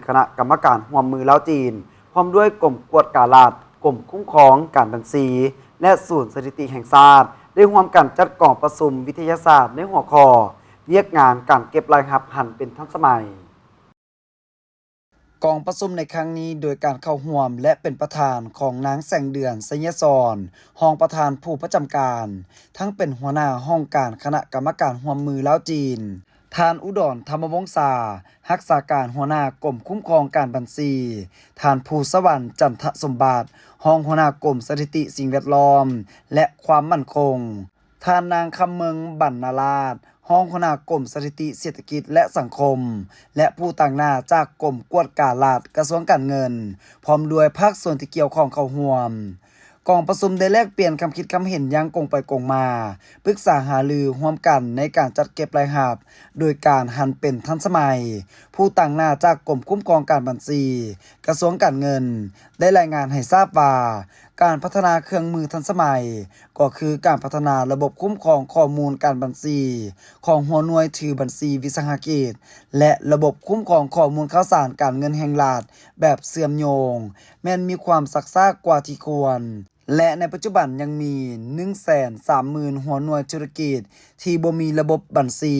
ຄະນະກຳມະການຮ່ວມມືລາວ-ຈີນ ພ້ອມດ້ວຍກົມກວດກາລັດ, ກົມຄຸ້ມຄອງການບັນຊີ ແລະ ສູນສະຖິຕິແຫ່ງຊາດ ໄດ້ຮ່ວມກັນຈັດກອງປະຊຸມວິທະຍາສາດໃນຫົວຂໍ້ ວຽກງານການເກັບລາຍຮັບຫັນເປັນທັນສະໄໝ. ກອງປະຊຸມໃນຄັ້ງນີ້ໂດຍການເຂົ້າຮ່ວມ ແລະ ເປັນປະທານຂອງນາງ ແສງເດືອນ ໄຊຍະສອນ ຮອງປະທານຜູ້ປະຈຳການ, ທັງເປັນຫົວໜ້າຫ້ອງການຄະນະກຳມະການຮ່ວມມືລາວ-ຈີນ, ທ່ານ ອຸດອນ ທຳມະວົງສາ ຮັກສາການຫົວໜ້າກົມຄຸ້ມຄອງການບັນຊີ, ທ່ານ ພູສະຫວັນ ຈັນທະສົມບັດ ຮອງຫົວໜ້າກົມສະຖິຕິສິ່ງແວດລ້ອມ ແລະ ຄວາມໝັ້ນຄົງ, ທ່ານນາງ ຄຳເມິງ ບັນນາລາດ ຮອງຫົວໜ້າກົມສະຖິຕິເສດຖະກິດ ແລະ ສັງຄົມ ແລະ ຜູ້ຕາງໜ້າຈາກກົມກວດກາລັດ ກະຊວງການເງິນ ພ້ອມດ້ວຍພາກສ່ວນທີ່ກ່ຽວຂ້ອງເຂົ້າຮ່ວມ. ກອງປະຊຸມໄດ້ແລກປ່ຽນຄຳຄິດຄຳເຫັນຢ່າງກົງໄປກົງມາ, ປຶກສາຫາລືຮ່ວມກັນໃນການຈັດເກັບລາຍຮັບ ໂດຍການຫັນເປັນທັນສະໄໝ, ຜູ້ຕາງໜ້າຈາກກົມຄຸ້ມຄອງການບັນຊີ ກະຊວງການເງິນ ໄດ້ລາຍງານໃຫ້ຊາບວ່າ ການພັດທະນາເຄື່ອງມືທັນສະໄໝ ກໍຄືການພັດທະນາລະບົບຄຸ້ມຄອງຂໍ້ມູນການບັນຊີຂອງຫົວໜ່ວຍຖືບັນຊີວິສາຫະກິດ ແລະ ລະບົບຄຸ້ມຄອງຂໍ້ມູນຂ່າວສານການເງິນແຫ່ງລັດແບບເຊື່ອມໂຍງ ແມ່ນມີຄວາມຊັກຊ້າກວ່າທີ່ຄວນ ແລະ ໃນປັດຈຸບັນຍັງມີໜຶ່ງແສນສາມໝື່ນຫົວໜ່ວຍທຸລະກິດທີ່ບໍ່ມີລະບົບບັນຊີ.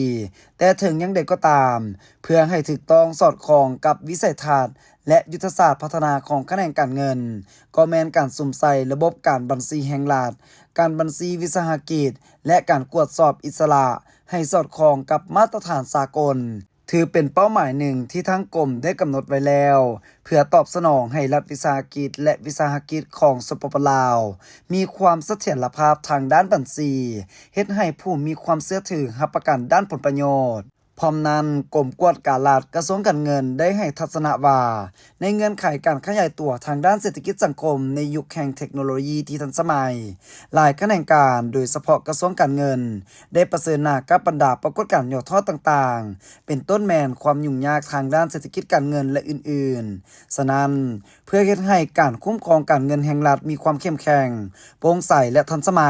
ແຕ່ເຖິງຢ່າງໃດກໍຕາມ, ເພື່ອໃຫ້ຖືກຕ້ອງສອດຄ່ອງກັບວິໄສທັດ ແລະ ຍຸດທະສາດພັດທະນາຂອງຂະແໜງການເງິນ, ກໍແມ່ນການສຸມໃສ່ລະບົບການບັນຊີແຫ່ງລັດ, ການບັນຊີວິສາຫະກິດ ແລະ ການກວດສອບອິດສະຫຼະໃຫ້ສອດຄ່ອງກັບມາດຕະຖານສາກົນ ຖືເປັນເປົ້າໝາຍໜຶ່ງທີ່ທາງກົມໄດ້ກຳນົດໄວ້ແລ້ວ ເພື່ອຕອບສະໜອງໃຫ້ລັດວິສາຫະກິດ ແລະ ວິສາຫະກິດຂອງ ສປປ ລາວ ມີຄວາມສະຖຽນລະພາບທາງດ້ານບັນຊີ, ເຮັດໃຫ້ຜູ້ມີຄວາມເຊື່ອຖືຮັບປະກັນດ້ານຜົນປະໂຫຍດ. ພ້ອມນັ້ນ, ກົມກວດກາລັດ ກະຊວງການເງິນ ໄດ້ໃຫ້ທັດສະນະວ່າ, ໃນເງື່ອນໄຂການຂະຫຍາຍຕົວທາງດ້ານເສດຖະກິດສັງຄົມໃນຍຸກແຫ່ງເທັກໂນໂລຢີທີ່ທັນສະໄໝ, ຫຼາຍຂະແໜງການ, ໂດຍສະເພາະກະຊວງການເງິນ, ໄດ້ປະເຊີນໜ້າກັບບັນດາປາກົດການຫຍໍ້ທໍ້ຕ່າງໆ, ເປັນຕົ້ນແມ່ນຄວາມຫຍຸ້ງຍາກທາງດ້ານເສດຖະກິດການເງິນ ແລະ ອື່ນໆ. ສະນັ້ນ, ເພື່ອເຮັດໃຫ້ການຄຸ້ມຄອງການເງິນແຫ່ງລັດມີຄວາມເຂັ້ມແຂງ, ໂປ່ງໃສ ແລະ ທັນສະໄໝ,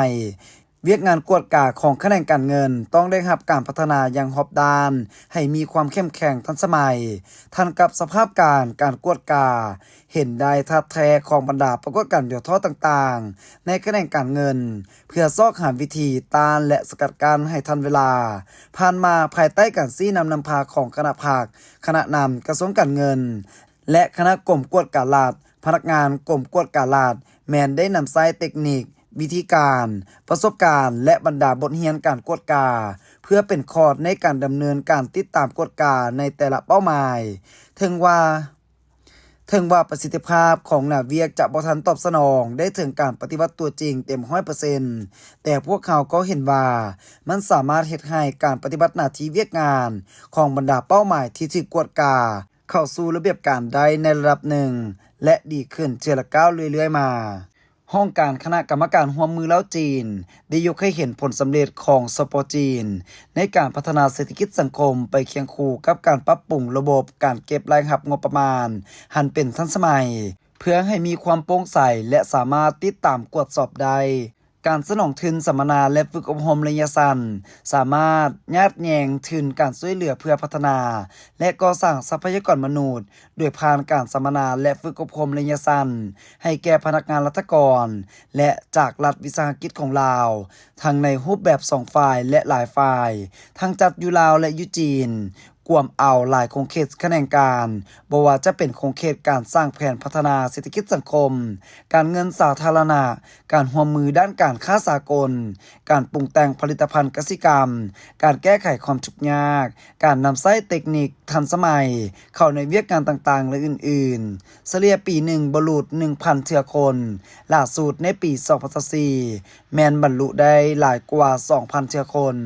ວຽກງານກວດກາຂອງຂະແໜງການເງິນຕ້ອງໄດ້ຮັບການພັດທະນາຢ່າງຮອບດ້ານ ໃຫ້ມີຄວາມເຂັ້ມແຂງທັນສະໄໝ, ທັນກັບສະພາບການ ການກວດກາ, ເຫັນໄດ້ທາດແທ້ຂອງບັນດາປາກົດການຫຍໍ້ທໍ້ຕ່າງໆ ໃນຂະແໜງການເງິນ, ເພື່ອຊອກຫາວິທີຕ້ານ ແລະ ສະກັດກັ້ນໃຫ້ທັນເວລາ. ຜ່ານມາ, ພາຍໃຕ້ການຊີ້ນຳນຳພາຂອງຄະນະພັກ, ຄະນະນຳກະຊວງການເງິນ ແລະ ຄະນະກົມກວດກາລັດ, ພະນັກງານກົມກວດກາລັດ ແມ່ນໄດ້ນຳໃຊ້ເຕັກນິກ, ວິທີການ, ປະສົບການ ແລະ ບັນດາບົດຮຽນການກວດກາ ເພື່ອເປັນຄອດໃນການດຳເນີນການຕິດຕາມກວດກາໃນແຕ່ລະເປົ້າໝາຍ. ເຖິງວ່າ, ເຖິງວ່າປະສິດທິພາບຂອງໜ້າວຽກຈະບໍ່ທັນຕອບສະໜອງໄດ້ເຖິງການປະຕິບັດຕົວຈິງເຕັມຮ້ອຍເປີເຊັນ, ແຕ່ພວກເຮົາກໍເຫັນວ່າມັນສາມາດເຮັດໃຫ້ການປະຕິບັດໜ້າທີ່ວຽກງານຂອງບັນດາເປົ້າໝາຍທີ່ຖືກກວດກາ ເຂົ້າສູ່ລະບຽບການໄດ້ໃນລະດັບໜຶ່ງ ແລະ ດີຂຶ້ນເທື່ອລະກ້າວເລື້ອຍໆມາ. ຫ້ອງການຄະນະກຳມະການຮ່ວມມືລາວ-ຈີນ ໄດ້ຍົກໃຫ້ເຫັນຜົນສຳເລັດຂອງ ສປ ຈີນ ໃນການພັດທະນາເສດຖະກິດສັງຄົມໄປຄຽງຄູ່ກັບການປັບປຸງລະບົບການເກັບລາຍຮັບງົບປະມານ ຫັນເປັນທັນສະໄໝ ເພື່ອໃຫ້ມີຄວາມໂປ່ງໃສ ແລະ ສາມາດຕິດຕາມກວດສອບໄດ້. ການສະໜອງທຶນສຳມະນາ ແລະ ຝຶກອົບຮົມໄລຍະສັ້ນ ສາມາດຍາດແຍ່ງທຶນການຊ່ວຍເຫຼືອເພື່ອພັດທະນາ ແລະ ກໍ່ສ້າງຊັບພະຍາກອນມະນຸດ ໂດຍຜ່ານການສຳມະນາ ແລະ ຝຶກອົບຮົມໄລຍະສັ້ນ ໃຫ້ແກ່ພະນັກງານລັດຖະກອນ ແລະ ຈາກລັດວິສາຫະກິດຂອງລາວ, ທັງໃນຮູບແບບສອງຝ່າຍ ແລະ ຫຼາຍຝ່າຍ, ທັງຈັດຢູ່ລາວ ແລະ ຢູ່ຈີນ, ກວມເອົາຫຼາຍຂົງເຂດຂະແໜງການ, ບໍ່ວ່າຈະເປັນຂົງເຂດການສ້າງແຜນພັດທະນາເສດຖະກິດສັງຄົມ, ການເງິນສາທາລະນະ, ການຮ່ວມມືດ້ານການຄ້າສາກົນ, ການປຸງແຕ່ງຜະລິດຕະພັນກະສິກຳ, ການແກ້ໄຂຄວາມທຸກຍາກ, ການນຳໃຊ້ເຕັກນິກທັນສະໄໝເຂົ້າໃນວຽກງານຕ່າງໆ ແລະ ອື່ນໆ, ສະເລ່ຍປີໜຶ່ງບໍ່ຫຼຸດໜຶ່ງພັນເທື່ອຄົນ, ຫຼ້າສຸດໃນປີສອງພັນຊາວສີ່ ແມ່ນບັນລຸໄດ້ຫຼາຍກວ່າສອງພັນເທື່ອຄົນ.